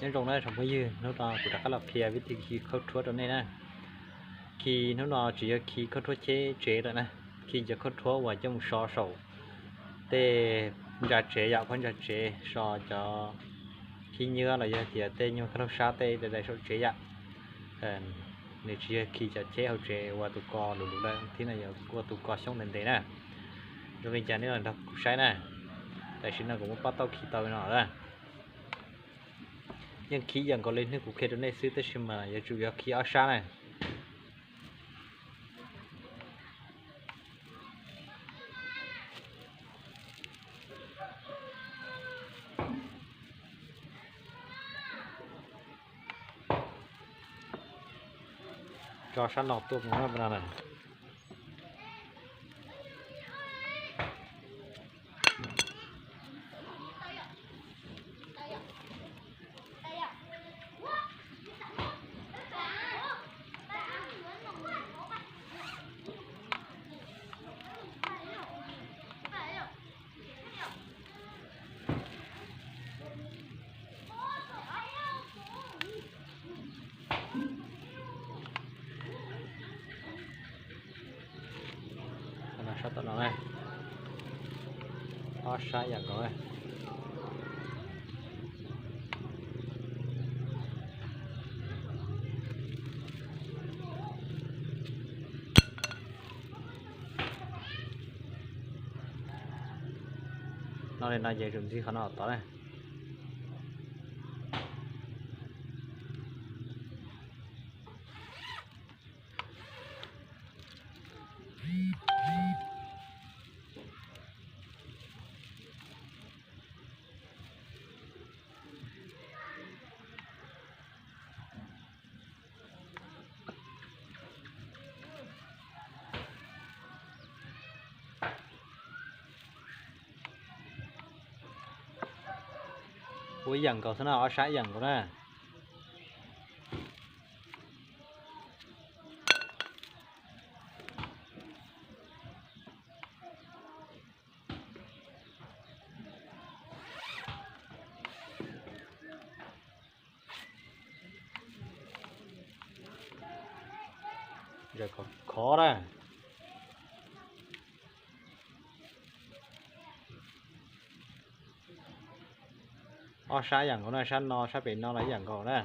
Nyob zoo na tsoom phooj ywg, hnub no kuv rov qab los qhia vib thi khi khaub rhuab rau nej na. Khi hnub no tsis yog khi khaub rhuab cheb tsev lawm na, khi cov khaub rhuab uas coj mus so saum tej ntsa tsev yom, phab ntsa tsev, so cov khib nyiab los yog tias tej nyuag kab laug sab tej dai dai saum tsev yom. Nws tsis yog khi cov cheb hauv tsev ua tus ko luv luv lawm thiab no, yog ua tus ko xyoob ntev ntev na. Zoo li cas nej los nrog kuv saib na. Tam sim no kuv muab pab tauj khi tau no lawm. Yeej khi ib yam nkaus li hnub kuv qhia rau nej xwb, tab sis mas yuav tsum yog khi ob sab na. Tso sab no tuaj mus na. Sab tom no, ob sab ib yam nkaus. No li no ces tsum ntxig qhov no tod na. Ua ib yam nkaus xwb na, ob sab ib yam nkaus na. Khov na. Ob sab ib yam nkaus na, sab no sab pem no los ib yam nkaus na.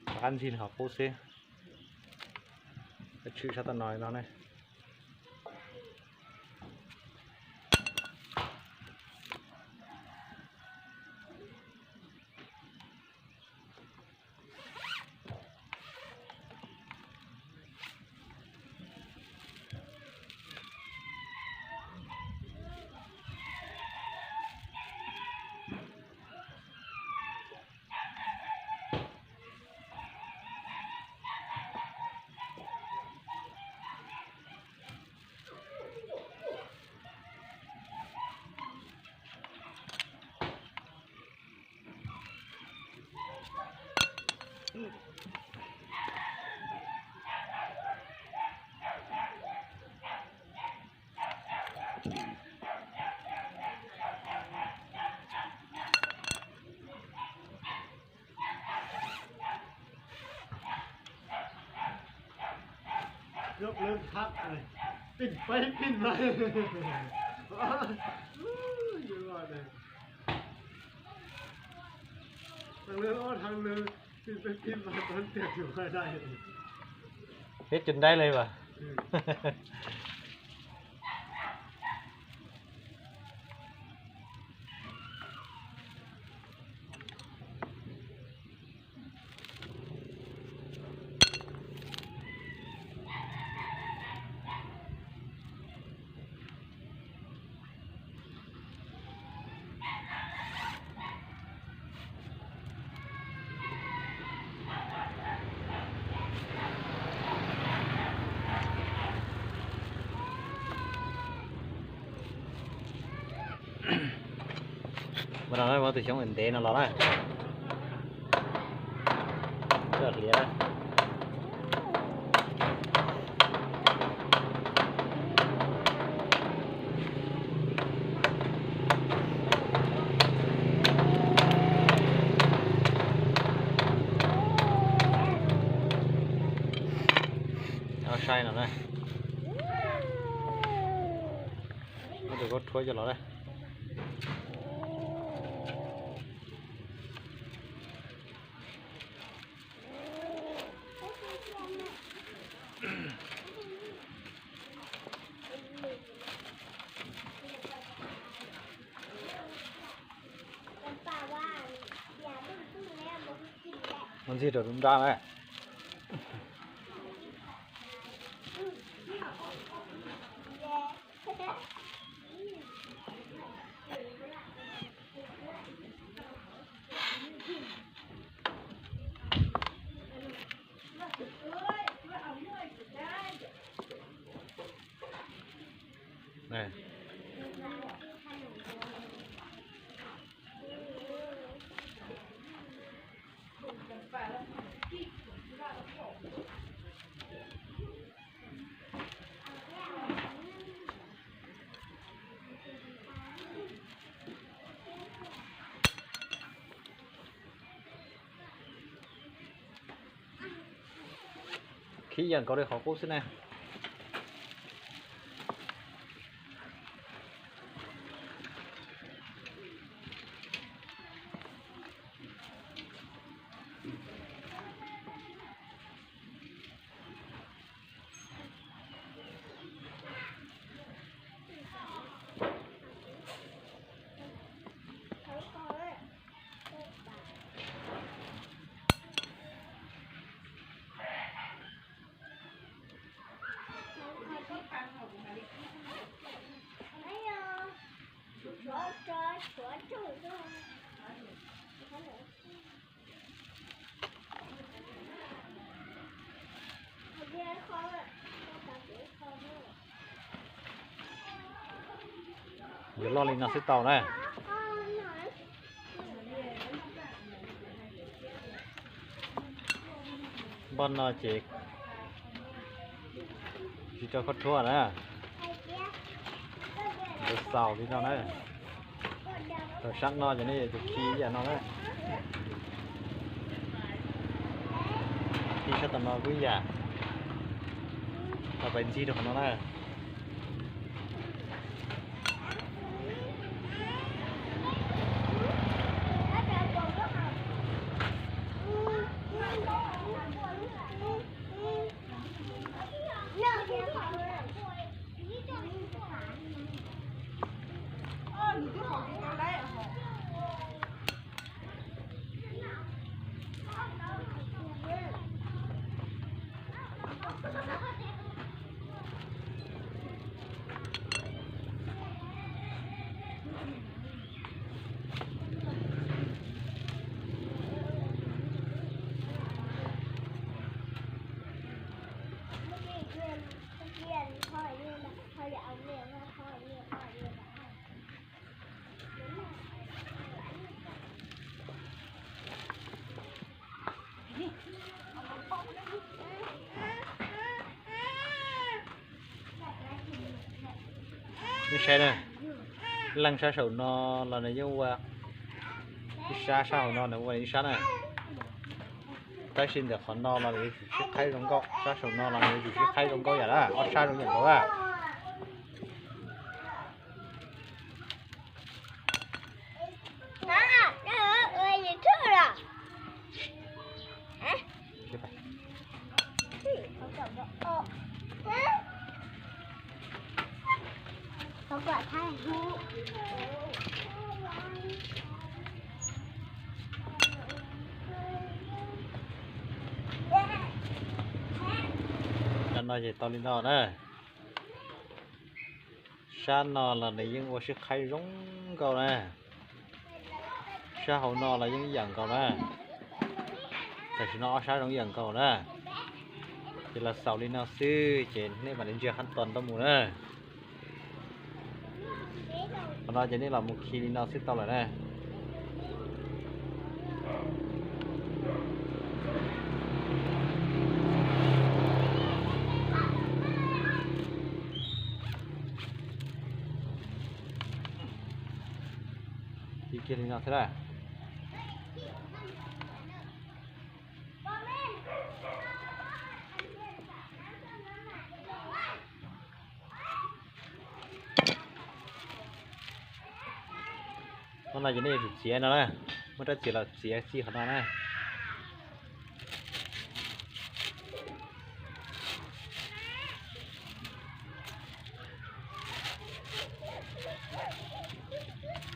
Rov qab ntxig qhov qub xwb. Tshwm sab tom no li no ne. Dốc lên tháp này. Pin pay pin pay. Ui, thằng Lương ơi, thằng Lương. Pin pay pin pay, toán tuyệt chủng hai đây. Peb cov ntaib li as. Ua no muab tus xyoob ntev no los na. Txawj hliav. Sai no na. Muab tus khaub rhuab coj los na. Muab ntxig rau nrab na. Khib yeem nkaus li qhov qub xwb ne. Yuav loj li no xwb tau na. Npoj no ces tsis rau khaub rhuab na. Yuav xaus li no na. Thaum sab no ces nej yuav tsum khi ib yam no na. Khi sab tom no kuj ib yam. Tau pais ntxig rau qhov no na. Nej saib na, leej sab saum no los nws yeej ua ib sab, sab hauv no nws ua ib sab na. Tab sis ntawm qhov no los nws yuav tsum sib qhaib zoo nkauj, sab saum no los nws yuav tsum sib qhaib zoo nkauj yam na, ob sab zoo yam nkaus na. Cov no ces tau li no na. Sab no los nws yeej ua sib qhaib zoo nkauj na. Sab hauv no los yeej ib yam nkaus na. Tam sim no ob sab zoo ib yam nkaus na. Ces los xaus li no xwb ces nej mam li ntsia khab tos nrog mus na. Qhov no ces nej los mus khi li no xwb tau lawm na. Cia li no thiab na. Hnub no ces nej yuav tsum txiav no na, muab rab txiav los txiav txij qhov no na.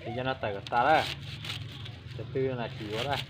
Ces yog no tawm kom tas lawm, cov twg no tsis yuav lawm.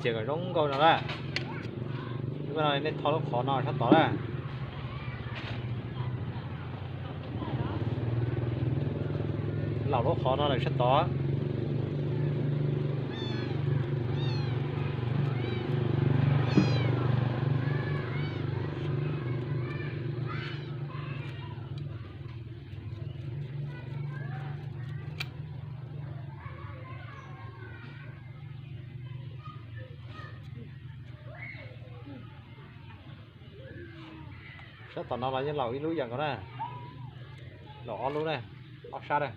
Txiav kom zoo nkauj no na. Lub no nej tho lub qhov no sab tod na. Laum lub qhov no lawm sab tod. Sab tom no los yeej laum ib lub yam nkaus na. Laum ob lub na, ob sab na.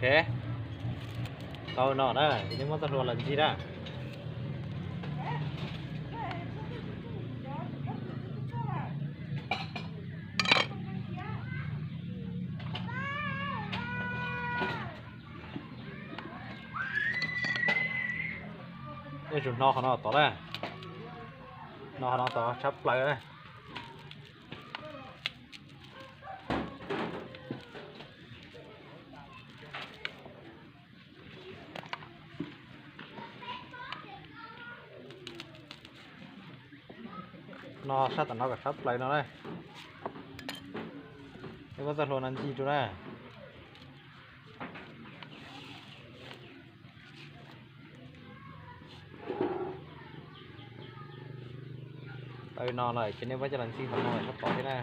Ok, tau no na, ces nej muab txoj hlua los ncig na. Nej tsum hno qhov no tod na, hno qhov no tod tshab plaws na. No sab tom no kom tshab plaws no na. Nej muab txoj hlua no ncig rau na. Tau no lawm ces nej muab coj los ntxig qhov no sab tod thiab na.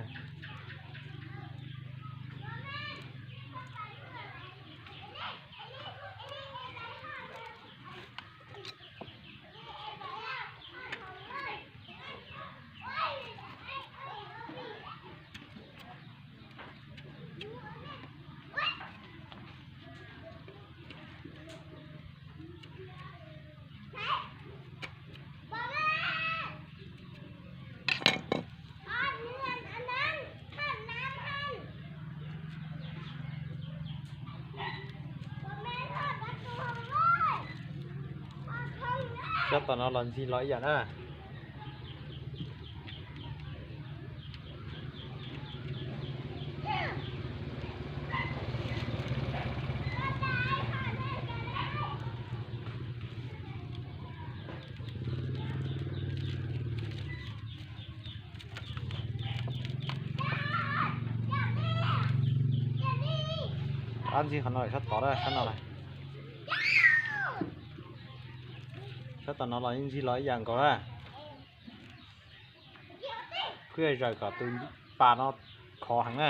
Sab tom no los ntxig los ib yam na. Ab, ntxig qhov no sab tod na, sab no na. Sab tom no los yeej ntxig los ib yam nkaus na. Kuj yog zaws kom tus pas no khov heev na.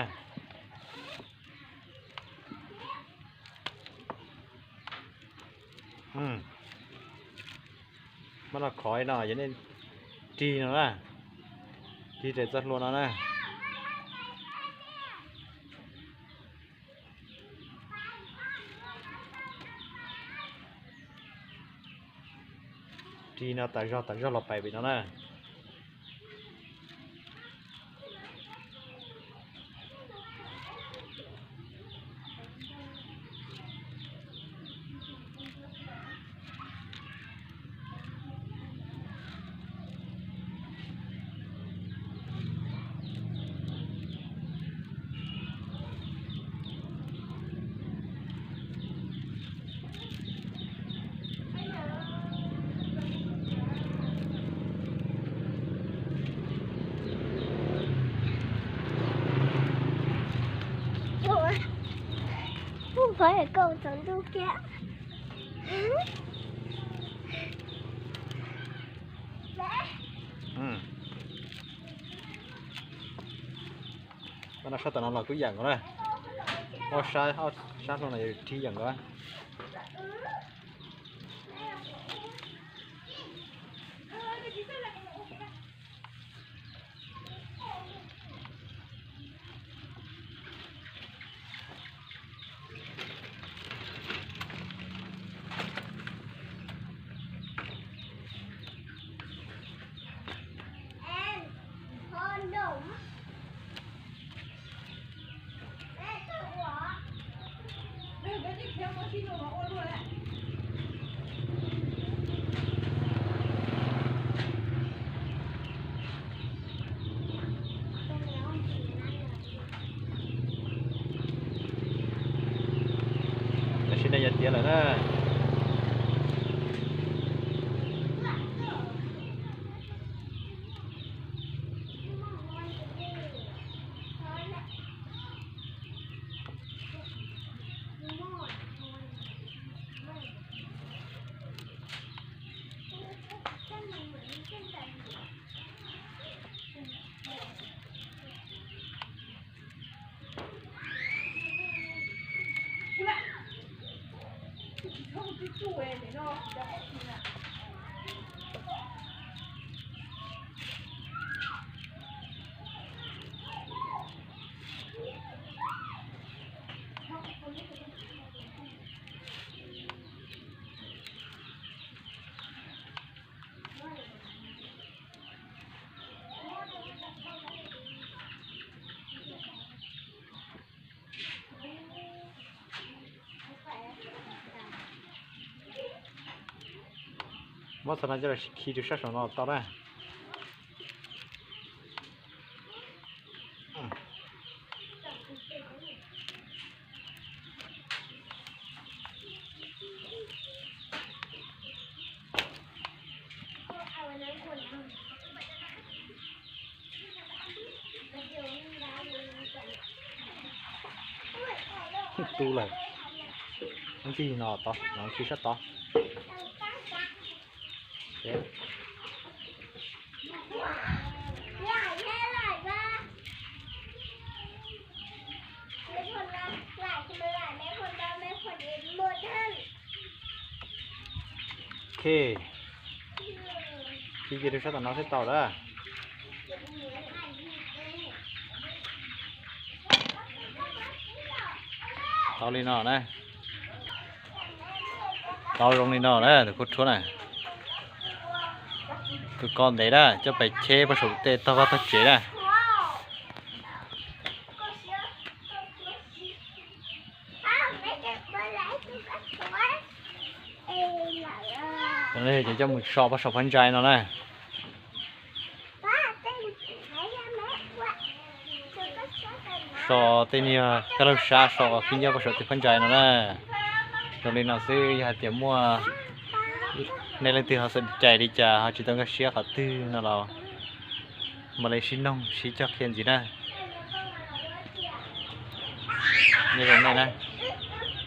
Muab no khov no, yog nej rig no na, rig raws txoj hlua no na. Rig no tas zog tas zog los pais pem no na. Pov koj tsaus ntuj kiag. Ob no sab tom no los kub yam nkaus na. Ob sab, ob sab no yog rhib yam nkaus. Tam sim no yog tiav lawm na. Muab xov no coj los khi rau sab saum no tau na. Tu lawm. Ib ntsis no tod, no ib ntsis sab tod. Ok, khi cia rau sab tom no thiaj tau lawm. Tau li no na. Tau zoo li no na tus khuab rhuab na. Tus ko ntev na, coj pais cheb puag saum tej tog vaj tog tsev na. Cov no ces coj mus so puag saum phab ntsa no na. So tej niag kab laug sab so khib nyob puag saum tej phab ntsa no na. Zoo li no xwb, yog hais tias muaj nej leej twg ho xav cais li cas ho tsis tau nkag siab qhov twg no los mam li sib noog sib cog qhia ntxiv na. Nyob zoo nej na.